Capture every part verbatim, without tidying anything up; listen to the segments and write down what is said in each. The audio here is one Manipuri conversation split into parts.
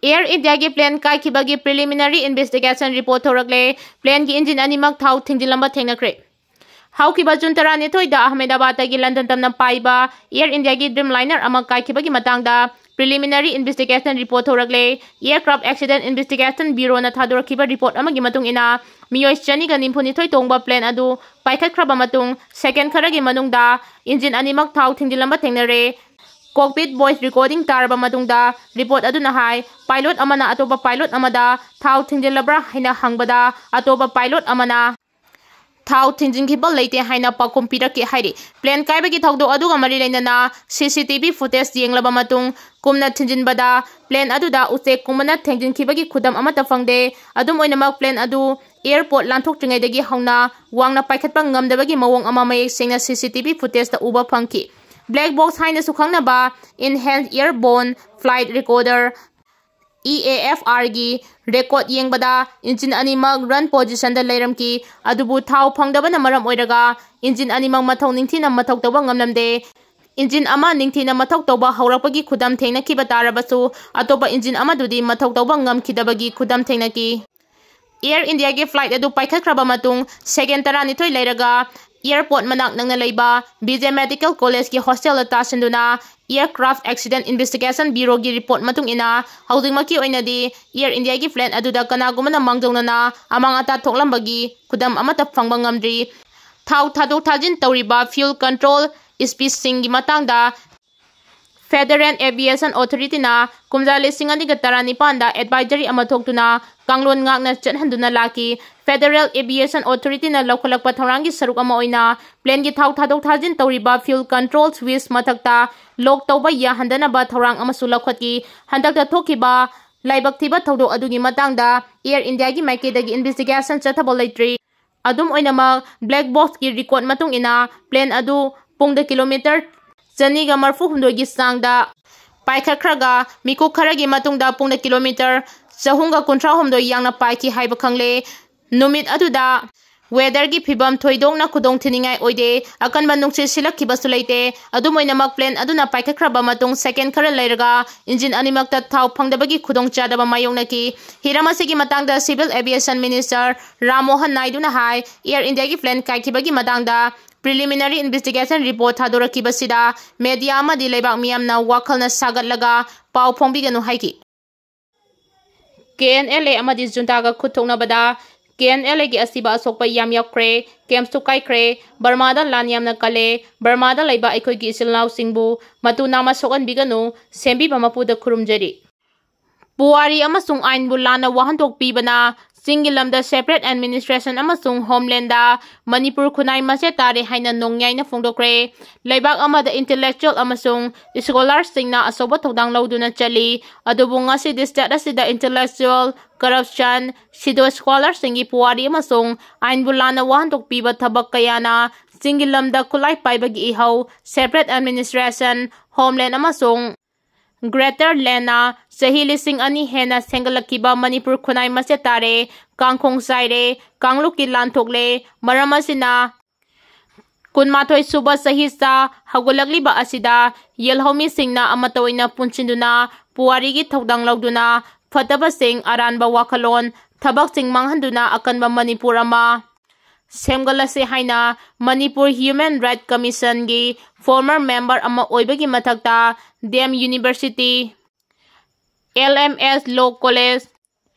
Air Indiaꯒꯤ plane ꯀꯥꯏꯈꯤꯕꯒꯤ preliminary investigation report ꯊꯣꯔꯛꯂꯦ꯫ Planeꯒꯤ engine ꯑꯅꯤꯃꯛ ꯊꯥꯎ ꯊꯤꯡꯖꯤꯜꯂꯝꯕ ꯊꯦꯡꯅꯈ꯭ꯔꯦ꯫ ꯍꯧꯈꯤꯕ June ꯇꯔꯥꯅꯤꯊꯣꯏꯗ ꯑꯍꯃꯦꯗꯥꯕꯥꯗꯇꯒꯤ London ꯇꯝꯅ ꯄꯥꯏꯕ Air Indiaꯒꯤ Dreamliner ꯑꯃ ꯀꯥꯏꯈꯤꯕꯒꯤ ꯃꯇꯥꯡꯗ preliminary investigation report ꯊꯣꯔꯛꯂꯦ꯫ Aircraft Accident Investigation Bureauꯅ ꯊꯥꯗꯣꯔꯛꯈꯤꯕ report ꯑꯃꯒꯤ ꯃꯇꯨꯡ ꯏꯟꯅ, ꯃꯤꯑꯣꯏ ꯆꯅꯤꯒ ꯅꯤꯐꯨꯅꯤꯊꯣꯏ ꯇꯣꯡꯕ plane ꯑꯗꯨ ꯄꯥꯏꯈꯠꯈ꯭ꯔꯕ ꯃꯇꯨꯡ, second ꯈꯔꯒꯤ ꯃꯅꯨꯡꯗ engine ꯑꯅꯤꯃꯛ ꯊꯥꯎ ꯊꯤꯡꯖꯤꯜꯂꯝꯕ ꯊꯦꯡꯅꯔꯦ꯫ Cockpit voice recording ꯇꯥꯔꯕ ꯃꯇꯨꯡꯗ, report ꯑꯗꯨꯅ ꯍꯥꯏ, pilot ꯑꯃꯅ ꯑꯇꯣꯞꯄ pilot ꯑꯃꯗ ꯊꯥꯎ ꯊꯤꯡꯖꯤꯜꯂꯕ꯭ꯔꯥ ꯍꯥꯏꯅ ꯍꯪꯕꯗ, ꯑꯇꯣꯞꯄ pilot ꯑꯃꯅ ꯊꯥꯎ ꯊꯤꯡꯖꯤꯟꯈꯤꯕ ꯂꯩꯇꯦ ꯍꯥꯏꯅ ꯄꯥꯎꯈꯨꯝ ꯄꯤꯔꯛꯈꯤ ꯍꯥꯏꯔꯤ꯫ Plane ꯀꯥꯏꯕꯒꯤ ꯊꯧꯗꯣꯛ ꯑꯗꯨꯒ ꯃꯔꯤ ꯂꯩꯅꯅ C C T V footage ꯌꯦꯡꯂꯕ ꯃꯇꯨꯡ, ꯀꯨꯝꯅ ꯊꯤꯡꯖꯤꯟꯕꯗ plane ꯑꯗꯨꯗ ꯎꯆꯦꯛ ꯀꯨꯝꯕꯅ ꯊꯦꯡꯖꯤꯟꯈꯤꯕꯒꯤ ꯈꯨꯗꯝ ꯑꯃꯠꯇ ꯐꯪꯗꯦ꯫ ꯑꯗꯨꯝ ꯑꯣꯏꯅꯃꯛ, plane ꯑꯗꯨ airport ꯂꯥꯟꯊꯣꯛꯇ꯭ꯔꯤꯉꯩꯗꯒꯤ ꯍꯧꯅ ꯋꯥꯡꯅ ꯄꯥꯏꯈꯠꯄ ꯉꯝꯗꯕꯒꯤ ꯃꯑꯣꯡ ꯑꯃ ꯃꯌꯦꯛ ꯁꯦꯡꯅ C C T V footageꯇ ꯎꯕ ꯐꯪꯈꯤ꯫ Black box ꯍꯥꯏꯅꯁꯨ ꯈꯪꯅꯕ Enhanced Airborne Flight Recorder, E A F R ꯒꯤ record ꯌꯦꯡꯕꯗ engine ꯑꯅꯤꯃꯛ run positionꯗ ꯂꯩꯔꯝꯈꯤ, ꯑꯗꯨꯕꯨ ꯊꯥꯎ ꯐꯪꯗꯕꯅ ꯃꯔꯝ ꯑꯣꯏꯔꯒ engine ꯑꯅꯤꯃꯛ ꯃꯊꯧ ꯅꯤꯡꯊꯤꯅ ꯃꯊꯧ ꯇꯧꯕ ꯉꯝꯂꯝꯗꯦ꯫ Engine ꯑꯃ ꯅꯤꯡꯊꯤꯅ ꯃꯊꯧ ꯇꯧꯕ ꯍꯧꯔꯛꯄꯒꯤ ꯈꯨꯗꯝ ꯊꯦꯡꯅꯈꯤꯕ ꯇꯥꯔꯕꯁꯨ, ꯑꯇꯣꯞꯄ engine ꯑꯃꯗꯨꯗꯤ ꯃꯊꯧ ꯇꯧꯕ ꯉꯝꯈꯤꯗꯕꯒꯤ ꯈꯨꯗꯝ ꯊꯦꯡꯅꯈꯤ꯫ Air Indiaꯒꯤ flight ꯑꯗꯨ ꯄꯥꯏꯈꯠꯈ꯭ꯔꯕ ꯃꯇꯨꯡ, second ꯇꯔꯥꯅꯤꯊꯣꯏ ꯂꯩꯔꯒ airport ꯃꯅꯥꯛ ꯅꯛꯅ ꯂꯩꯕ Vijay Medical Collegeꯀꯤ hostelꯗ ꯇꯥꯁꯤꯟꯗꯨꯅ Aircraft Accident Investigation Bureauꯒꯤ report ꯃꯇꯨꯡ ꯏꯟꯅ, ꯍꯧꯖꯤꯛꯃꯛꯀꯤ ꯑꯣꯏꯅꯗꯤ Air Indiaꯒꯤ plane ꯑꯗꯨꯗ ꯀꯅꯥꯒꯨꯝꯕꯅ ꯃꯥꯡꯖꯧꯅꯅ ꯑꯃꯥꯡ ꯑꯇꯥ ꯊꯣꯛꯂꯝꯕꯒꯤ ꯈꯨꯗꯝ ꯑꯃꯠꯇ ꯐꯪꯕ ꯉꯝꯗ꯭ꯔꯤ꯫ ꯊꯥꯎ ꯊꯥꯗꯣꯛ ꯊꯥꯖꯤꯟ ꯇꯧꯔꯤꯕ fuel control speedꯁꯤꯡꯒꯤ ꯃꯇꯥꯡꯗ Federal Aviation Authorityꯅ ꯀꯨꯝꯖꯥ ꯂꯤꯁꯤꯡ ꯑꯅꯤꯒ ꯇꯔꯥꯅꯤꯄꯥꯟꯗ advisory ꯑꯃ ꯊꯣꯛꯇꯨꯅ ꯀꯥꯡꯂꯣꯟ ꯉꯥꯛꯅ ꯆꯠꯍꯟꯗꯨꯅ ꯂꯥꯛꯈꯤ꯫ Federal Aviation Authorityꯅ ꯂꯧꯈꯠꯂꯛꯄ ꯊꯧꯔꯥꯡꯒꯤ ꯁꯔꯨꯛ ꯑꯃ ꯑꯣꯏꯅ planeꯒꯤ ꯊꯥꯎ ꯊꯥꯗꯣꯛ ꯊꯥꯖꯤꯟ ꯇꯧꯔꯤꯕ fuel control switch ꯃꯊꯛꯇ lock ꯇꯧꯕ ꯌꯥꯍꯟꯗꯅꯕ ꯊꯧꯔꯥꯡ ꯑꯃꯁꯨ ꯂꯧꯈꯠꯈꯤ꯫ ꯍꯟꯗꯛꯇ ꯊꯣꯛꯈꯤꯕ ꯂꯥꯏꯕꯛ ꯊꯤꯕ ꯊꯧꯗꯣꯛ ꯑꯗꯨꯒꯤ ꯃꯇꯥꯡꯗ Air Indiaꯒꯤ ꯃꯥꯏꯀꯩꯗꯒꯤ investigation ꯆꯠꯊꯕ ꯂꯩꯇ꯭ꯔꯤ꯫ ꯑꯗꯨꯝ ꯑꯣꯏꯅꯃꯛ, black boxꯀꯤ record ꯃꯇꯨꯡ ꯏꯟꯅ, plane ꯑꯗꯨ ꯄꯨꯡꯗ kilometre ꯆꯅꯤꯒ ꯃꯔꯤꯐꯨ ꯍꯨꯝꯗꯣꯏꯒꯤ ꯆꯥꯡꯗ ꯄꯥꯏꯈꯠꯈ꯭ꯔꯒ, ꯃꯤꯀꯨꯞ ꯈꯔꯒꯤ ꯃꯇꯨꯡꯗ ꯄꯨꯡꯗ kilometre ꯆꯍꯨꯝꯒ ꯀꯨꯟꯊ꯭ꯔꯥ ꯍꯨꯝꯗꯣꯏ ꯌꯥꯡꯅ ꯄꯥꯏꯈꯤ ꯍꯥꯏꯕ ꯈꯪꯂꯦ꯫ ꯅꯨꯃꯤꯠ ꯑꯗꯨꯗ Weatherꯒꯤ ꯐꯤꯕꯝ ꯊꯣꯏꯗꯣꯛꯅ ꯈꯨꯗꯣꯡ ꯊꯤꯅꯤꯡꯉꯥꯏ ꯑꯣꯏꯗꯦ꯫ ꯑꯀꯟꯕ ꯅꯨꯡꯁꯤꯠ ꯁꯤꯜꯂꯛꯈꯤꯕꯁꯨ ꯂꯩꯇꯦ꯫ ꯑꯗꯨꯝ ꯑꯣꯏꯅꯃꯛ, plane ꯑꯗꯨꯅ ꯄꯥꯏꯈꯠꯈ꯭ꯔꯕ ꯃꯇꯨꯡ second ꯈꯔ ꯂꯩꯔꯒ engine ꯑꯅꯤꯃꯛꯇ ꯊꯥꯎ ꯐꯪꯗꯕꯒꯤ ꯈꯨꯗꯣꯡꯆꯥꯗꯕ ꯃꯥꯌꯣꯛꯅꯈꯤ꯫ ꯍꯤꯔꯝ ꯑꯁꯤꯒꯤ ꯃꯇꯥꯡꯗ Civil Aviation Minister Ram Mohan ꯅꯥꯏꯗꯨꯅ ꯍꯥꯏ, Air Indiaꯒꯤ plane ꯀꯥꯏꯈꯤꯕꯒꯤ ꯃꯇꯥꯡꯗ preliminary investigation report ꯊꯥꯗꯣꯔꯛꯈꯤꯕꯁꯤꯗ media ꯑꯃꯗꯤ ꯂꯩꯕꯥꯛ ꯃꯤꯌꯥꯝꯅ ꯋꯥꯈꯜꯅ ꯁꯥꯒꯠꯂꯒ ꯄꯥꯎ ꯐꯣꯡꯕꯤꯒꯅꯨ ꯍꯥꯏꯈꯤ꯫ KNLA ꯑꯃꯗꯤ juntaꯒ ꯈꯨꯠ ꯊꯣꯛꯅꯕꯗ KNLAꯒꯤ ꯑꯁꯤꯕ ꯑꯁꯣꯛꯄ ꯌꯥꯝ ꯌꯥꯎꯈ꯭ꯔꯦ, campꯁꯨ ꯀꯥꯏꯈ꯭ꯔꯦ꯫ ꯕꯔꯃꯥꯗ ꯂꯥꯟ ꯌꯥꯝꯅ ꯀꯜꯂꯦ꯫ ꯕꯔꯃꯥꯗ ꯂꯩꯕ ꯑꯩꯈꯣꯏꯒꯤ ꯏꯆꯤꯜ ꯏꯅꯥꯎꯁꯤꯡꯕꯨ ꯃꯇꯨ ꯅꯥꯝꯃ ꯁꯣꯛꯍꯟꯕꯤꯒꯅꯨ, ꯁꯦꯝꯕꯤꯕ ꯃꯄꯨꯗ ꯈꯨꯔꯨꯝꯖꯔꯤ꯫ ꯄꯨꯋꯥꯔꯤ ꯑꯃꯁꯨꯡ ꯑꯥꯏꯟꯕꯨ ꯂꯥꯟꯅ ꯋꯥꯍꯟꯊꯣꯛ ꯄꯤꯕꯅ ꯆꯤꯡꯒꯤ ꯂꯝꯗ separate administration ꯑꯃꯁꯨꯡ homelandꯗ ꯃꯅꯤꯄꯨꯔ ꯈꯨꯟꯅꯥꯏ ꯃꯆꯦꯠ ꯇꯥꯔꯦ ꯍꯥꯏꯅ ꯅꯣꯡꯌꯥꯏꯅ ꯐꯣꯡꯗꯣꯛꯈ꯭ꯔꯦ꯫ ꯂꯩꯕꯥꯛ ꯑꯃꯗ intellectual ꯑꯃꯁꯨꯡ scholarꯁꯤꯡꯅ ꯑꯆꯧꯕ ꯊꯧꯗꯥꯡ ꯂꯧꯗꯨꯅ ꯆꯠꯂꯤ꯫ ꯑꯗꯨꯕꯨ ꯉꯁꯤꯗꯤ state ꯑꯁꯤꯗ intellectual, corruption, pseudo scholarꯁꯤꯡꯒꯤ ꯄꯨꯋꯥꯔꯤ ꯑꯃꯁꯨꯡ ꯑꯥꯏꯟꯕꯨ ꯂꯥꯟꯅ ꯋꯥꯍꯟꯊꯣꯛ ꯄꯤꯕ ꯊꯕꯛ ꯀꯌꯥꯅ ꯆꯤꯡꯒꯤ ꯂꯝꯗ ꯈꯨꯠꯂꯥꯏ ꯄꯥꯏꯕꯒꯤ ꯏꯍꯧ, separate administration, homeland ꯑꯃꯁꯨꯡ greater landꯅ ꯆꯍꯤ ꯂꯤꯁꯤꯡ ꯑꯅꯤ ꯍꯦꯟꯅ ꯁꯦꯝꯒꯠꯂꯛꯈꯤꯕ ꯃꯅꯤꯄꯨꯔ ꯈꯨꯟꯅꯥꯏ ꯃꯆꯦꯠ ꯇꯥꯔꯦ, ꯀꯥꯡꯈꯣꯡ ꯆꯥꯏꯔꯦ, ꯀꯥꯡꯂꯨꯞꯀꯤ ꯂꯥꯟ ꯊꯣꯛꯂꯦ꯫ ꯃꯔꯝ ꯑꯁꯤꯅ ꯀꯨꯟꯃꯥꯊꯣꯏ ꯁꯨꯕ ꯆꯍꯤꯆꯥ ꯍꯧꯒꯠꯂꯛꯂꯤꯕ ꯑꯁꯤꯗ ꯌꯦꯜꯍꯧꯃꯤꯁꯤꯡꯅ ꯑꯃꯠꯇ ꯑꯣꯏꯅ ꯄꯨꯟꯁꯤꯟꯗꯨꯅ ꯄꯨꯋꯥꯔꯤꯒꯤ ꯊꯧꯗꯥꯡ ꯂꯧꯗꯨꯅ ꯐꯠꯇꯕꯁꯤꯡ, ꯑꯔꯥꯟꯕ ꯋꯥꯈꯜꯂꯣꯟ, ꯊꯕꯛꯁꯤꯡ ꯃꯥꯡꯍꯟꯗꯨꯅ ꯑꯀꯟꯕ ꯃꯅꯤꯄꯨꯔ ꯑꯃ ꯁꯦꯝꯒꯠꯂꯁꯤ ꯍꯥꯏꯅ Manipur Human Rights Commissionꯒꯤ former member ꯑꯃ ꯑꯣꯏꯕꯒꯤ ꯃꯊꯛꯇ DAM University, LMS Law College,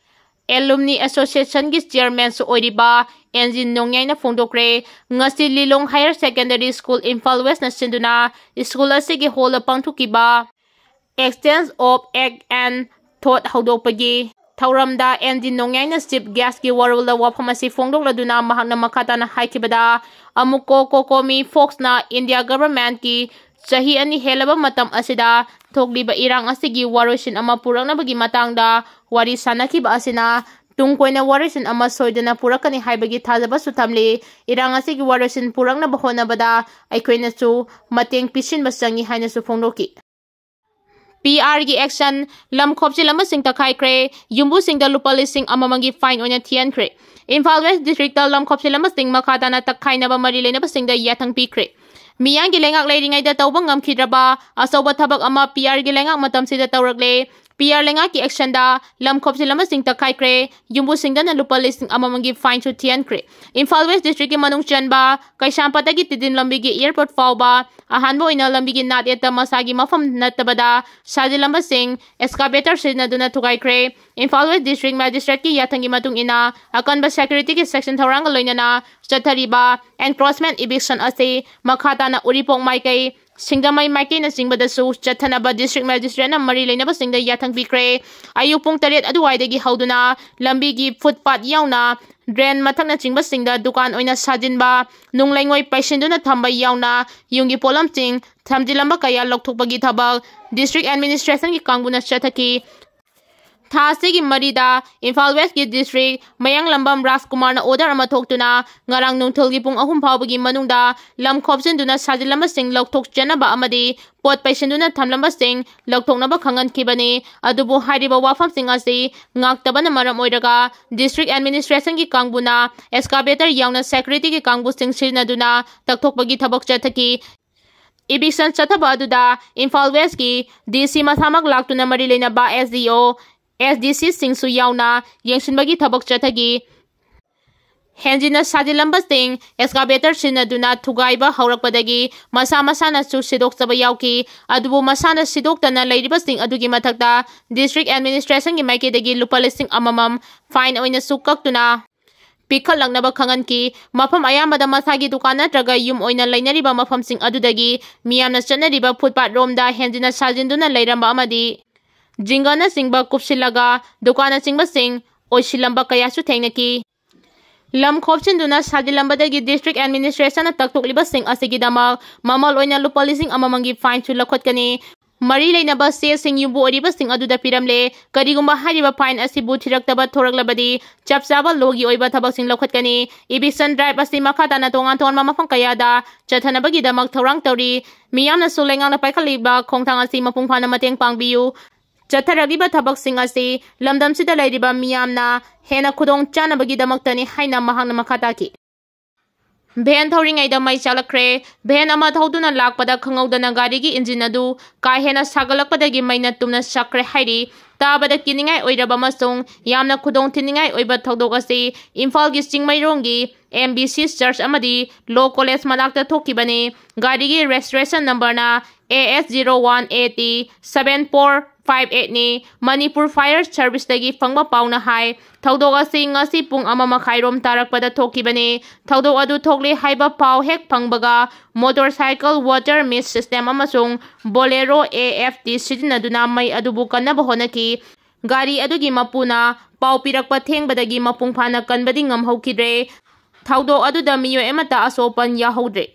Alumni Associationꯒꯤ chairmanꯁꯨ ꯑꯣꯏꯔꯤꯕ ꯑꯦꯟ ꯖꯤ ꯅꯣꯡꯌꯥꯏꯅ ꯐꯣꯡꯗꯣꯛꯈ꯭ꯔꯦ꯫ ꯉꯁꯤ ꯂꯤꯂꯣꯡ Higher Secondary School, ꯏꯝꯐꯥꯜ Westꯅ ꯁꯤꯟꯗꯨꯅ school ꯑꯁꯤꯒꯤ hallꯗ ꯄꯥꯡꯊꯣꯛꯈꯤꯕ Exchange of Act and Thought ꯍꯧꯗꯣꯛꯄꯒꯤ ꯊꯧꯔꯝꯗ ꯑꯦꯟ ꯖꯤ ꯅꯣꯡꯌꯥꯏꯅ chief guestꯀꯤ ꯋꯥꯔꯣꯜꯗ ꯋꯥꯐꯝ ꯑꯁꯤ ꯐꯣꯡꯗꯣꯛꯂꯗꯨꯅ ꯃꯍꯥꯛꯅ ꯃꯈꯥ ꯇꯥꯅ ꯍꯥꯏꯈꯤꯕꯗ, ꯑꯃꯨꯀꯣ ꯀꯣꯀꯣꯃꯤ ꯐꯣꯛꯁꯅ India governmentꯀꯤ ꯆꯍꯤ ꯑꯅꯤ ꯍꯦꯜꯂꯕ ꯃꯇꯝ ꯑꯁꯤꯗ ꯊꯣꯛꯂꯤꯕ ꯏꯔꯥꯡ ꯑꯁꯤꯒꯤ ꯋꯥꯔꯣꯏꯁꯤꯟ ꯑꯃ ꯄꯨꯔꯛꯅꯕꯒꯤ ꯃꯇꯥꯡꯗ ꯋꯥꯔꯤ ꯁꯥꯅꯈꯤꯕ ꯑꯁꯤꯅ ꯇꯨꯡ ꯀꯣꯏꯅ ꯋꯥꯔꯣꯏꯁꯤꯟ ꯑꯃ ꯁꯣꯏꯗꯅ ꯄꯨꯔꯛꯀꯅꯤ ꯍꯥꯏꯕꯒꯤ ꯊꯥꯖꯕꯁꯨ ꯊꯝꯂꯤ꯫ ꯏꯔꯥꯡ ꯑꯁꯤꯒꯤ ꯋꯥꯔꯣꯏꯁꯤꯟ ꯄꯨꯔꯛꯅꯕ ꯍꯣꯠꯅꯕꯗ ꯑꯩꯈꯣꯏꯅꯁꯨ ꯃꯇꯦꯡ ꯄꯤꯁꯤꯟꯕ ꯆꯪꯏ ꯍꯥꯏꯅꯁꯨ ꯐꯣꯡꯗꯣꯛꯈꯤ꯫ ꯄꯤ ꯑꯥꯔꯒꯤ ꯑꯦꯛꯁꯟ, ꯂꯝ ꯈꯣꯞꯆꯤꯜꯂꯝꯕꯁꯤꯡ ꯇꯛꯈꯥꯏꯈ꯭ꯔꯦ, ꯌꯨꯝꯕꯨꯁꯤꯡꯗ ꯂꯨꯄꯥ ꯂꯤꯁꯤꯡ ꯑꯃꯃꯝꯒꯤ ꯐꯥꯏꯟ ꯑꯣꯏꯅ ꯊꯤꯍꯟꯈ꯭ꯔꯦ꯫ ꯏꯝꯐꯥꯜ ꯋꯦꯁ ꯗꯤꯁꯇ꯭ꯔꯤꯛꯇ ꯂꯝ ꯈꯣꯞꯆꯤꯜꯂꯝꯕꯁꯤꯡ ꯃꯈꯥ ꯇꯥꯅ ꯇꯛꯈꯥꯏꯅꯕ ꯃꯔꯤ ꯂꯩꯅꯕꯁꯤꯡꯗ ꯌꯥꯊꯪ ꯄꯤꯈ꯭ꯔꯦ꯫ ꯃꯤꯌꯥꯝꯒꯤ ꯂꯩꯉꯥꯛ ꯂꯩꯔꯤꯉꯩꯗ ꯇꯧꯕ ꯉꯝꯈꯤꯗ꯭ꯔꯕ ꯑꯆꯧꯕ ꯊꯕꯛ ꯑꯃ ꯄꯤ ꯑꯥꯔꯒꯤ ꯂꯩꯉꯥꯛ ꯃꯇꯝꯁꯤꯗ ꯇꯧꯔꯛꯂꯦ꯫ ꯄꯤ ꯑꯥꯔ ꯂꯩꯉꯥꯛꯀꯤ ꯑꯦꯛꯁꯟꯗ ꯂꯝ ꯈꯣꯞꯆꯤꯜꯂꯝꯕꯁꯤꯡ ꯇꯛꯈꯥꯏꯈ꯭ꯔꯦ, ꯌꯨꯝꯕꯨꯁꯤꯡꯗꯅ ꯂꯨꯄꯥ ꯂꯤꯁꯤꯡ ꯑꯃꯃꯝꯒꯤ ꯐꯥꯏꯟꯁꯨ ꯊꯤꯍꯟꯈ꯭ꯔꯦ꯫ ꯏꯝꯐꯥꯜ ꯋꯦꯁ ꯗꯤꯁꯇ꯭ꯔꯤꯛꯀꯤ ꯃꯅꯨꯡ ꯆꯟꯕ ꯀꯩꯁꯥꯝꯄꯥꯠꯇꯒꯤ ꯇꯤꯗꯤꯝ ꯂꯝꯕꯤꯒꯤ ꯑꯦꯌꯔꯄꯣꯔꯠ ꯐꯥꯎꯕ ꯑꯍꯥꯟꯕ ꯑꯣꯏꯅ ꯂꯝꯕꯤꯒꯤ ꯅꯥꯠ ꯌꯦꯠꯇ ꯃꯁꯥꯒꯤ ꯃꯐꯝ ꯅꯠꯇꯕꯗ ꯁꯥꯖꯤꯜꯂꯝꯕꯁꯤꯡ ꯑꯦꯛꯁꯀꯥꯚꯦꯇꯔ ꯁꯤꯖꯤꯟꯅꯗꯨꯅ ꯊꯨꯒꯥꯏꯈ꯭ꯔꯦ꯫ ꯏꯝꯐꯥꯜ ꯋꯦꯁ ꯗꯤꯁꯇ꯭ꯔꯤꯛ ꯃꯦꯖꯤꯁꯇ꯭ꯔꯦꯠꯀꯤ ꯌꯥꯊꯪꯒꯤ ꯃꯇꯨꯡ ꯏꯟꯅ, ꯑꯀꯟꯕ ꯁꯦꯀ꯭ꯌꯨꯔꯤꯇꯤꯒꯤ ꯁꯦꯛꯁꯟ ꯊꯧꯔꯥꯡꯒ ꯂꯣꯏꯅꯅ ꯆꯠꯊꯔꯤꯕ ꯑꯦꯟꯀ꯭ꯔꯣꯆꯃꯦꯟ ꯏꯚꯤꯛꯁꯟ ꯑꯁꯤ ꯃꯈꯥ ꯇꯥꯅ ꯎꯔꯤꯄꯣꯛ ꯃꯥꯏꯀꯩ, ꯁꯤꯡꯖꯃꯩ ꯃꯥꯏꯀꯩꯅꯆꯤꯡꯕꯗꯁꯨ ꯆꯠꯊꯅꯕ ꯗꯤꯁꯇ꯭ꯔꯤꯛ ꯃꯦꯖꯤꯁꯇ꯭ꯔꯦꯠꯅ ꯃꯔꯤ ꯂꯩꯅꯕꯁꯤꯡꯗ ꯌꯥꯊꯪ ꯄꯤꯈ꯭ꯔꯦ꯫ ꯑꯌꯨꯛ ꯄꯨꯡ ꯇꯔꯦꯠ ꯑꯗꯨꯋꯥꯏꯗꯒꯤ ꯍꯧꯗꯨꯅ ꯂꯝꯕꯤꯒꯤ ꯐꯨꯠꯄꯥꯠ ꯌꯥꯎꯅ ꯗ꯭ꯔꯦꯟ ꯃꯊꯛꯅꯆꯤꯡꯕꯁꯤꯡꯗ ꯗꯨꯀꯥꯟ ꯑꯣꯏꯅ ꯁꯥꯖꯤꯟꯕ, ꯅꯨꯡ ꯂꯩꯉꯣꯏ ꯄꯩꯁꯤꯟꯗꯨꯅ ꯊꯝꯕ ꯌꯥꯎꯅ ꯌꯨꯝꯒꯤ ꯄꯣꯠꯂꯝꯁꯤꯡ ꯊꯝꯖꯤꯜꯂꯝꯕ ꯀꯌꯥ ꯂꯧꯊꯣꯛꯄꯒꯤ ꯊꯕꯛ ꯗꯤꯁꯇ꯭ꯔꯤꯛ ꯑꯦꯗꯃꯤꯅꯤꯁꯇ꯭ꯔꯦꯁꯟꯒꯤ ꯀꯥꯡꯕꯨꯅ ꯆꯠꯊꯈꯤ꯫ ꯊꯥ ꯑꯁꯤꯒꯤ ꯃꯔꯤꯗ ꯏꯝꯐꯥꯜ ꯋꯦꯁꯀꯤ ꯗꯤꯁꯇ꯭ꯔꯤꯛ ꯃꯌꯥꯡꯂꯝꯕꯝ ꯔꯥꯖꯀꯨꯃꯥꯔꯅ ꯑꯣꯔꯗꯔ ꯑꯃ ꯊꯣꯛꯇꯨꯅ ꯉꯔꯥꯡ ꯅꯨꯡꯊꯤꯜꯒꯤ ꯄꯨꯡ ꯑꯍꯨꯝ ꯐꯥꯎꯕꯒꯤ ꯃꯅꯨꯡꯗ ꯂꯝ ꯈꯣꯞꯆꯤꯟꯗꯨꯅ ꯁꯥꯖꯤꯜꯂꯝꯕꯁꯤꯡ ꯂꯧꯊꯣꯛꯆꯅꯕ ꯑꯃꯗꯤ ꯄꯣꯠ ꯄꯩꯁꯤꯟꯗꯨꯅ ꯊꯝꯂꯝꯕꯁꯤꯡ ꯂꯧꯊꯣꯛꯅꯕ ꯈꯪꯍꯟꯈꯤꯕꯅꯤ꯫ ꯑꯗꯨꯕꯨ ꯍꯥꯏꯔꯤꯕ ꯋꯥꯐꯝꯁꯤꯡ ꯑꯁꯤ ꯉꯥꯛꯇꯕꯅ ꯃꯔꯝ ꯑꯣꯏꯔꯒ ꯗꯤꯁꯇ꯭ꯔꯤꯛ ꯑꯦꯗꯃꯤꯅꯤꯁꯇ꯭ꯔꯦꯁꯟꯒꯤ ꯀꯥꯡꯕꯨꯅ ꯑꯦꯛꯁꯀꯥꯚꯦꯇꯔ ꯌꯥꯎꯅ ꯁꯦꯀ꯭ꯌꯨꯔꯤꯇꯤꯒꯤ ꯀꯥꯡꯕꯨꯁꯤꯡ ꯁꯤꯖꯤꯟꯅꯗꯨꯅ ꯇꯛꯊꯣꯛꯄꯒꯤ ꯊꯕꯛ ꯆꯠꯊꯈꯤ꯫ ꯏꯚꯤꯛꯁꯟ ꯆꯠꯊꯕ ꯑꯗꯨꯗ ꯏꯝꯐꯥꯜ ꯋꯦꯁꯀꯤ ꯗꯤ ꯁꯤ ꯃꯁꯥꯃꯛ ꯂꯥꯛꯇꯨꯅ ꯃꯔꯤ ꯂꯩꯅꯕ ꯑꯦꯁ ꯗꯤ ꯑꯣ, ꯑꯦꯁ ꯗꯤ ꯁꯤꯁꯤꯡꯁꯨ ꯌꯥꯎꯅ ꯌꯦꯡꯁꯤꯟꯕꯒꯤ ꯊꯕꯛ ꯆꯠꯊꯈꯤ꯫ ꯍꯦꯟꯖꯤꯟꯅ ꯁꯥꯖꯤꯜꯂꯝꯕꯁꯤꯡ ꯑꯦꯛꯁꯀꯥꯚꯦꯇꯔ ꯁꯤꯖꯤꯟꯅꯗꯨꯅ ꯊꯨꯒꯥꯏꯕ ꯍꯧꯔꯛꯄꯗꯒꯤ ꯃꯁꯥ ꯃꯁꯥꯅꯁꯨ ꯁꯤꯗꯣꯛꯆꯕ ꯌꯥꯎꯈꯤ꯫ ꯑꯗꯨꯕꯨ ꯃꯁꯥꯅ ꯁꯤꯗꯣꯛꯇꯅ ꯂꯩꯔꯤꯕꯁꯤꯡ ꯑꯗꯨꯒꯤ ꯃꯊꯛꯇ ꯗꯤꯁꯇ꯭ꯔꯤꯛ ꯑꯦꯗꯃꯤꯅꯤꯁꯇ꯭ꯔꯦꯁꯟꯒꯤ ꯃꯥꯏꯀꯩꯗꯒꯤ ꯂꯨꯄꯥ ꯂꯤꯁꯤꯡ ꯑꯃꯃꯝ ꯐꯥꯏꯟ ꯑꯣꯏꯅꯁꯨ ꯀꯛꯇꯨꯅ ꯄꯤꯈꯠꯂꯛꯅꯕ ꯈꯪꯍꯟꯈꯤ꯫ ꯃꯐꯝ ꯑꯌꯥꯝꯕꯗ ꯃꯁꯥꯒꯤ ꯗꯨꯀꯥꯟ ꯅꯠꯇ꯭ꯔꯒ ꯌꯨꯝ ꯑꯣꯏꯅ ꯂꯩꯅꯔꯤꯕ ꯃꯐꯝꯁꯤꯡ ꯑꯗꯨꯗꯒꯤ ꯃꯤꯌꯥꯝꯅ ꯆꯠꯅꯔꯤꯕ ꯐꯨꯠꯄꯥꯠ ꯔꯣꯝꯗ ꯍꯦꯟꯖꯤꯟꯅ ꯁꯥꯖꯤꯟꯗꯨꯅ ꯂꯩꯔꯝꯕ ꯑꯃꯗꯤ ꯖꯤꯡꯒꯅꯆꯤꯡꯕ ꯀꯨꯞꯁꯤꯜꯂꯒ ꯗꯨꯀꯥꯟꯅꯆꯤꯡꯕꯁꯤꯡ ꯑꯣꯏꯁꯤꯜꯂꯝꯕ ꯀꯌꯥꯁꯨ ꯊꯦꯡꯅꯈꯤ꯫ ꯂꯝ ꯈꯣꯞꯆꯤꯟꯗꯨꯅ ꯁꯥꯖꯤꯜꯂꯝꯕꯗꯒꯤ ꯗꯤꯁꯇ꯭ꯔꯤꯛ ꯑꯦꯗꯃꯤꯅꯤꯁꯇ꯭ꯔꯦꯁꯟꯅ ꯇꯛꯊꯣꯛꯂꯤꯕꯁꯤꯡ ꯑꯁꯤꯒꯤꯗꯃꯛ ꯃꯃꯜ ꯑꯣꯏꯅ ꯂꯨꯄꯥ ꯂꯤꯁꯤꯡ ꯑꯃꯃꯝꯒꯤ ꯐꯥꯏꯟꯁꯨ ꯂꯧꯈꯠꯀꯅꯤ꯫ ꯃꯔꯤ ꯂꯩꯅꯕ ꯆꯦꯁꯤꯡ ꯌꯨꯝꯕꯨ ꯑꯣꯏꯔꯤꯕꯁꯤꯡ ꯑꯗꯨꯗ ꯄꯤꯔꯝꯂꯦ꯫ ꯀꯔꯤꯒꯨꯝꯕ ꯍꯥꯏꯔꯤꯕ fine ꯑꯁꯤꯕꯨ ꯊꯤꯔꯛꯇꯕ ꯊꯣꯔꯛꯂꯕꯗꯤ ꯆꯞ ꯆꯥꯕ ꯂꯣꯒꯤ ꯑꯣꯏꯕ ꯊꯕꯛꯁꯤꯡ ꯂꯧꯈꯠꯀꯅꯤ꯫ Eviction drive ꯑꯁꯤ ꯃꯈꯥ ꯇꯥꯅ ꯇꯣꯉꯥꯟ ꯇꯣꯉꯥꯟꯕ ꯃꯐꯝ ꯀꯌꯥꯗ ꯆꯠꯊꯅꯕꯒꯤꯗꯃꯛ ꯊꯧꯔꯥꯡ ꯇꯧꯔꯤ꯫ ꯃꯤꯌꯥꯝꯅꯁꯨ ꯂꯩꯉꯥꯛꯅ ꯄꯥꯏꯈꯠꯂꯤꯕ ꯈꯣꯡꯊꯥꯡ ꯑꯁꯤ ꯃꯄꯨꯡ ꯐꯥꯅ ꯃꯇꯦꯡ ꯄꯥꯡꯕꯤꯌꯨ꯫ ꯆꯠꯊꯔꯛꯂꯤꯕ ꯊꯕꯛꯁꯤꯡ ꯑꯁꯤ ꯂꯝꯗꯝꯁꯤꯗ ꯂꯩꯔꯤꯕ ꯃꯤꯌꯥꯝꯅ ꯍꯦꯟꯅ ꯈꯨꯗꯣꯡ ꯆꯥꯅꯕꯒꯤꯗꯃꯛꯇꯅꯤ ꯍꯥꯏꯅ ꯃꯍꯥꯛꯅ ꯃꯈꯥ ꯇꯥꯈꯤ꯫ Van ꯊꯧꯔꯤꯉꯩꯗ ꯃꯩ ꯆꯥꯛꯂꯛꯈ꯭ꯔꯦ꯫ Van ꯑꯃ ꯊꯧꯗꯨꯅ ꯂꯥꯛꯄꯗ ꯈꯪꯍꯧꯗꯅ ꯒꯥꯔꯤꯒꯤ engine ꯑꯗꯨ ꯀꯥ ꯍꯦꯟꯅ ꯁꯥꯒꯠꯂꯛꯄꯗꯒꯤ ꯃꯩꯅ ꯇꯨꯝꯅ ꯆꯥꯛꯈ꯭ꯔꯦ ꯍꯥꯏꯔꯤ꯫ ꯇꯥꯕꯗ ꯀꯤꯅꯤꯡꯉꯥꯏ ꯑꯣꯏꯔꯕ ꯑꯃꯁꯨꯡ ꯌꯥꯝꯅ ꯈꯨꯗꯣꯡ ꯊꯤꯅꯤꯡꯉꯥꯏ ꯑꯣꯏꯕ ꯊꯧꯗꯣꯛ ꯑꯁꯤ ꯏꯝꯐꯥꯜꯒꯤ ꯆꯤꯡꯃꯩꯔꯣꯡꯒꯤ M B C Church ꯑꯃꯗꯤ Law College ꯃꯅꯥꯛꯇ ꯊꯣꯛꯈꯤꯕꯅꯤ꯫ ꯒꯥꯔꯤꯒꯤ registration numberꯅ A S zero one A T seven four five eight ꯅꯤ꯫ ꯃꯅꯤꯄꯨꯔ Fire Serviceꯇꯒꯤ ꯐꯪꯕ ꯄꯥꯎꯅ ꯍꯥꯏ, ꯊꯧꯗꯣꯛ ꯑꯁꯤ ꯉꯁꯤ ꯄꯨꯡ ꯑꯃ ꯃꯈꯥꯏꯔꯣꯝ ꯇꯥꯔꯛꯄꯗ ꯊꯣꯛꯈꯤꯕꯅꯤ꯫ ꯊꯧꯗꯣꯛ ꯑꯗꯨ ꯊꯣꯛꯂꯦ ꯍꯥꯏꯕ ꯄꯥꯎ ꯍꯦꯛ ꯐꯪꯕꯒ motorcycle, water mist system ꯑꯃꯁꯨꯡ Bolero A F T ꯁꯤꯖꯤꯟꯅꯗꯨꯅ ꯃꯩ ꯑꯗꯨꯕꯨ ꯀꯟꯅꯕ ꯍꯣꯠꯅꯈꯤ꯫ ꯒꯥꯔꯤ ꯑꯗꯨꯒꯤ ꯃꯄꯨꯅ ꯄꯥꯎ ꯄꯤꯔꯛꯄ ꯊꯦꯡꯕꯗꯒꯤ ꯃꯄꯨꯡ ꯐꯥꯅ ꯀꯟꯕꯗꯤ ꯉꯝꯍꯧꯈꯤꯗ꯭ꯔꯦ꯫ ꯊꯧꯗꯣꯛ ꯑꯗꯨꯗ ꯃꯤꯑꯣꯏ ꯑꯃꯠꯇ ꯑꯁꯣꯛ ꯑꯄꯟ ꯌꯥꯎꯍꯧꯗ꯭ꯔꯦ꯫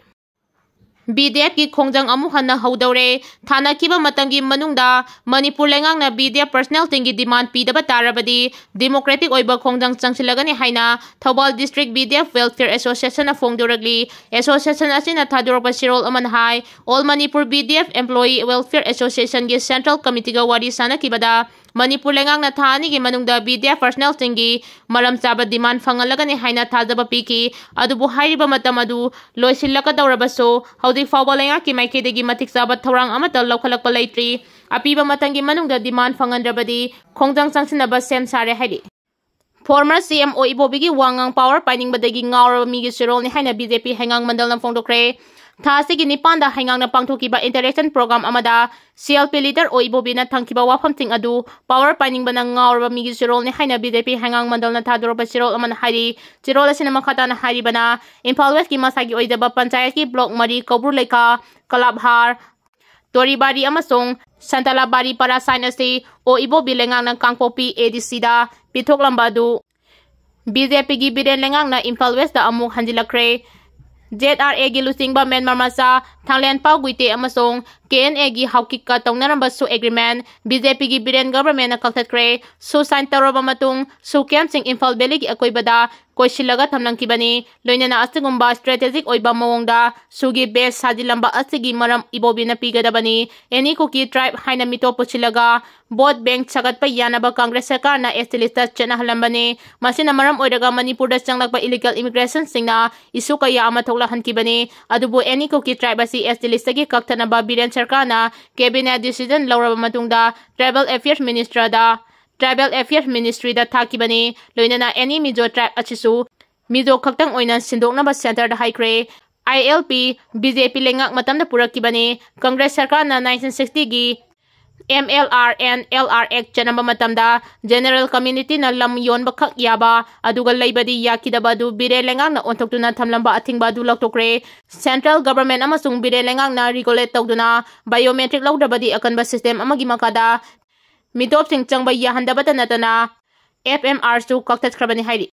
B D Fꯀꯤ ꯈꯣꯡꯖꯪ ꯑꯃꯨꯛ ꯍꯟꯅ ꯍꯧꯗꯧꯔꯦ꯫ ꯊꯥꯅꯈꯤꯕ ꯃꯇꯝꯒꯤ ꯃꯅꯨꯡꯗ ꯃꯅꯤꯄꯨꯔ ꯂꯩꯉꯥꯛꯅ B D F personnelꯁꯤꯡꯒꯤ demand ꯄꯤꯗꯕ ꯇꯥꯔꯕꯗꯤ democratic ꯑꯣꯏꯕ ꯈꯣꯡꯖꯪ ꯆꯪꯁꯤꯜꯂꯒꯅꯤ ꯍꯥꯏꯅ Thoubal District B D F Welfare Associationꯅ ꯐꯣꯡꯗꯣꯔꯛꯂꯤ꯫ Association ꯑꯁꯤꯅ ꯊꯥꯗꯣꯔꯛꯄ ꯆꯦꯔꯣꯜ ꯑꯃꯅ ꯍꯥꯏ, All Manipur B D F Employee Welfare Associationꯒꯤ Central Committeeꯒ ꯋꯥꯔꯤ ꯁꯥꯅꯈꯤꯕꯗ ꯃꯅꯤꯄꯨꯔ ꯂꯩꯉꯥꯛꯅ ꯊꯥ ꯑꯅꯤꯒꯤ ꯃꯅꯨꯡꯗ B D F personnelꯁꯤꯡꯒꯤ ꯃꯔꯝ ꯆꯥꯕ demand ꯐꯪꯍꯜꯂꯒꯅꯤ ꯍꯥꯏꯅ ꯊꯥꯖꯕ ꯄꯤꯈꯤ꯫ ꯑꯗꯨꯕꯨ ꯍꯥꯏꯔꯤꯕ ꯃꯇꯝ ꯑꯗꯨ ꯂꯣꯏꯁꯤꯜꯂꯛꯀꯗꯧꯔꯕꯁꯨ ꯍꯧꯖꯤꯛ ꯐꯥꯎꯕ ꯂꯩꯉꯥꯛꯀꯤ ꯃꯥꯏꯀꯩꯗꯒꯤ ꯃꯇꯤꯛ ꯆꯥꯕ ꯊꯧꯔꯥꯡ ꯑꯃꯠꯇ ꯂꯧꯈꯠꯂꯛꯄ ꯂꯩꯇ꯭ꯔꯤ꯫ ꯑꯄꯤꯕ ꯃꯇꯝꯒꯤ ꯃꯅꯨꯡꯗ demand ꯐꯪꯍꯟꯗ꯭ꯔꯕꯗꯤ ꯈꯣꯡꯖꯪ ꯆꯪꯁꯤꯟꯅꯕ ꯁꯦꯝ ꯁꯥꯔꯦ ꯍꯥꯏꯔꯤ꯫ Former C M ꯑꯣ ꯏꯕꯣꯕꯤꯒꯤ ꯋꯥꯉꯥꯡ power ꯄꯥꯏꯅꯤꯡꯕꯗꯒꯤ ꯉꯥꯎꯔꯕ ꯃꯤꯒꯤ ꯆꯦꯔꯣꯜꯅꯤ ꯍꯥꯏꯅ B J P ꯍꯩꯉꯥꯡ ꯃꯟꯗꯜꯅ ꯐꯣꯡꯗꯣꯛꯈ꯭ꯔꯦ꯫ ꯊꯥ ꯑꯁꯤꯒꯤ ꯅꯤꯄꯥꯟꯗ ꯍꯩꯉꯥꯡꯅ ꯄꯥꯡꯊꯣꯛꯈꯤꯕ interaction program ꯑꯃꯗ C L P leader ꯑꯣ ꯏꯕꯣꯕꯤꯅ ꯊꯝꯈꯤꯕ ꯋꯥꯐꯝꯁꯤꯡ ꯑꯗꯨ power ꯄꯥꯏꯅꯤꯡꯕꯅ ꯉꯥꯎꯔꯕ ꯃꯤꯒꯤ ꯆꯦꯔꯣꯜꯅꯤ ꯍꯥꯏꯅ B J P ꯍꯩꯉꯥꯡ ꯃꯟꯗꯜꯅ ꯊꯥꯗꯣꯔꯛꯄ ꯆꯦꯔꯣꯜ ꯑꯃꯅ ꯍꯥꯏꯔꯤ꯫ ꯆꯦꯔꯣꯜ ꯑꯁꯤꯅ ꯃꯈꯥ ꯇꯥꯅ ꯍꯥꯏꯔꯤꯕꯅ, ꯏꯝꯐꯥꯜ Westꯀꯤ ꯃꯁꯥꯒꯤ ꯑꯣꯏꯖꯕ ꯄꯟꯆꯥꯌꯠꯀꯤ block ꯃꯔꯤ, ꯀꯧꯕ꯭ꯔꯨ ꯂꯩꯈꯥ, ꯀꯂꯥꯞꯍꯥꯔ, ꯇꯣꯔꯤꯕꯥꯔꯤ ꯑꯃꯁꯨꯡ ꯁꯟꯇꯂꯥꯕꯥꯔꯤ para sign ꯑꯁꯤ ꯑꯣ ꯏꯕꯣꯕꯤ ꯂꯩꯉꯥꯛꯅ ꯀꯥꯡꯄꯣꯛꯄꯤ A D Cꯗ ꯄꯤꯊꯣꯛꯂꯝꯕ ꯑꯗꯨ B J Pꯒꯤ ꯕꯤꯔꯦꯟ ꯂꯩꯉꯥꯛꯅ ꯏꯝꯐꯥꯜ Westꯇ ꯑꯃꯨꯛ ꯍꯟꯖꯤꯜꯂꯛꯈ꯭ꯔꯦ꯫ Z R Aꯒꯤ ꯂꯨꯆꯤꯡꯕ ꯃꯦꯟꯃꯥꯔ ꯃꯆꯥ ꯊꯥꯡꯂꯦꯟꯄꯥꯎ ꯒꯨꯏꯇꯦ ꯑꯃꯁꯨꯡ ꯀꯦ ꯑꯦꯟ ꯑꯦꯒꯤ ꯍꯥꯎꯀꯤꯛꯀ ꯇꯧꯅꯔꯝꯕ ꯁꯨ ꯑꯦꯒ꯭ꯔꯤꯃꯦꯟ ꯕꯤ ꯖꯦ ꯄꯤꯒꯤ ꯕꯤꯔꯦꯟ ꯒꯚꯔꯟꯃꯦꯟꯅ ꯀꯛꯊꯠꯈ꯭ꯔꯦ꯫ ꯁꯨ ꯁꯥꯏꯟ ꯇꯧꯔꯕ ꯃꯇꯨꯡ ꯁꯨ ꯀꯦꯝꯞꯁꯤꯡ ꯏꯝꯐꯥꯜ ꯚꯦꯂꯤꯒꯤ ꯑꯀꯣꯏꯕꯗ ꯀꯣꯏꯁꯤꯜꯂꯒ ꯊꯝꯂꯝꯈꯤꯕꯅꯤ꯫ ꯂꯣꯏꯅꯅ ꯑꯁꯤꯒꯨꯝꯕ ꯁ꯭ꯇ꯭ꯔꯦꯇꯦꯖꯤꯛ ꯑꯣꯏꯕ ꯃꯑꯣꯡꯗ ꯁꯨꯒꯤ ꯕꯦꯁ ꯁꯥꯖꯤꯜꯂꯝꯕ ꯑꯁꯤꯒꯤ ꯃꯔꯝ ꯏꯕꯣꯕꯤꯅ ꯄꯤꯒꯗꯕꯅꯤ꯫ ꯑꯦꯅꯤ ꯀꯨꯀꯤ ꯇ꯭ꯔꯥꯏꯕ ꯍꯥꯏꯅ ꯃꯤꯇꯣꯞ ꯄꯨꯁꯤꯜꯂꯒ ꯚꯣꯠ ꯕꯦꯡꯛ ꯁꯥꯒꯠꯄ ꯌꯥꯅꯕ ꯀꯪꯒ꯭ꯔꯦꯁ ꯁꯔꯀꯥꯔꯅ ꯑꯦꯁ ꯇꯤ ꯂꯤꯁꯇ ꯆꯠꯅꯍꯜꯂꯝꯕꯅꯤ꯫ ꯃꯁꯤꯅ ꯃꯔꯝ ꯑꯣꯏꯔꯒ ꯃꯅꯤꯄꯨꯔꯗ ꯆꯪꯂꯛꯄ ꯏꯂꯤꯒꯦꯜ ꯏꯃꯤꯒ꯭ꯔꯦꯁꯟꯁꯤꯡꯅ ꯏꯁꯨ ꯀꯌꯥ ꯑꯃ ꯊꯣꯛꯂꯛꯍꯟꯈꯤꯕꯅꯤ꯫ ꯑꯗꯨꯕꯨ ꯑꯦꯅꯤ ꯀꯨꯀꯤ ꯇ꯭ꯔꯥꯏꯕ ꯑꯁꯤ ꯑꯦꯁ ꯇꯤ ꯂꯤꯁꯇꯒꯤ ꯀꯛꯊꯠꯅꯕ ꯕꯤꯔꯦꯟ ꯁꯔꯀꯥꯔꯅ ꯀꯦꯕꯤꯅꯦꯠ ꯗꯤꯁꯤꯖꯟ ꯂꯧꯔꯕ ꯃꯇꯨꯡꯗ ꯇ꯭ꯔꯥꯏꯕꯦꯜ ꯑꯦꯐꯤꯌꯔꯁ ꯃꯤꯅꯤꯁꯇ꯭ꯔꯗ, ꯇ꯭ꯔꯥꯏꯕꯦꯜ ꯑꯦꯐꯤꯌꯔꯁ ꯃꯤꯅꯤꯁꯇ꯭ꯔꯤꯗ ꯊꯥꯈꯤꯕꯅꯤ꯫ ꯂꯣꯏꯅꯅ ꯑꯦꯅꯤ ꯃꯤꯖꯣ ꯇ꯭ꯔꯥꯏꯕ ꯑꯁꯤꯁꯨ ꯃꯤꯖꯣ ꯈꯛꯇꯪ ꯑꯣꯏꯅ ꯁꯤꯟꯗꯣꯛꯅꯕ ꯁꯦꯟꯇꯔꯗ ꯍꯥꯏꯈ꯭ꯔꯦ꯫ I L P B J P ꯂꯩꯉꯥꯛ ꯃꯇꯝꯗ ꯄꯨꯔꯛꯈꯤꯕꯅꯤ꯫ ꯀꯪꯒ꯭ꯔꯦꯁ ꯁꯔꯀꯥꯔꯅ ꯅꯥꯏꯟꯇꯤꯟ ꯁꯤꯛꯁꯇꯤꯒꯤ M L R and L R act ꯆꯠꯅꯕ ꯃꯇꯝꯗ ꯖꯦꯅꯔꯦꯜ ꯀꯝꯃ꯭ꯌꯨꯅꯤꯇꯤꯅ ꯂꯝ ꯌꯣꯟꯕ ꯈꯛ ꯌꯥꯕ ꯑꯗꯨꯒ ꯂꯩꯕꯗꯤ ꯌꯥꯈꯤꯗꯕ ꯑꯗꯨ ꯕꯤꯔꯦꯟ ꯂꯩꯉꯥꯛꯅ ꯑꯣꯟꯊꯣꯛꯇꯨꯅ ꯊꯝꯂꯝꯕ ꯑꯊꯤꯡꯕ ꯑꯗꯨ ꯂꯧꯊꯣꯛꯈ꯭ꯔꯦ꯫ ꯁꯦꯟꯇ꯭ꯔꯦꯜ ꯒꯚꯔꯟꯃꯦꯟꯠ ꯑꯃꯁꯨꯡ ꯕꯤꯔꯦꯟ ꯂꯩꯉꯥꯛꯅ ꯔꯤꯒꯨꯂꯦꯠ ꯇꯧꯗꯨꯅ ꯕꯥꯏꯑꯣꯃꯦꯇ꯭ꯔꯤꯛ ꯂꯧꯗ꯭ꯔꯕꯗꯤ ꯑꯀꯟꯕ ꯁꯤꯁꯇꯦꯝ ꯑꯃꯒꯤ ꯃꯈꯥꯗ ꯃꯤꯇꯣꯞꯁꯤꯡ ꯆꯪꯕ ꯌꯥꯍꯟꯗꯕꯇ ꯅꯠꯇꯅ ꯑꯦꯐ ꯑꯦꯝ ꯑꯥꯔꯁꯨ ꯀꯛꯊꯠꯈ꯭ꯔꯕꯅꯤ ꯍꯥꯏꯔꯤ꯫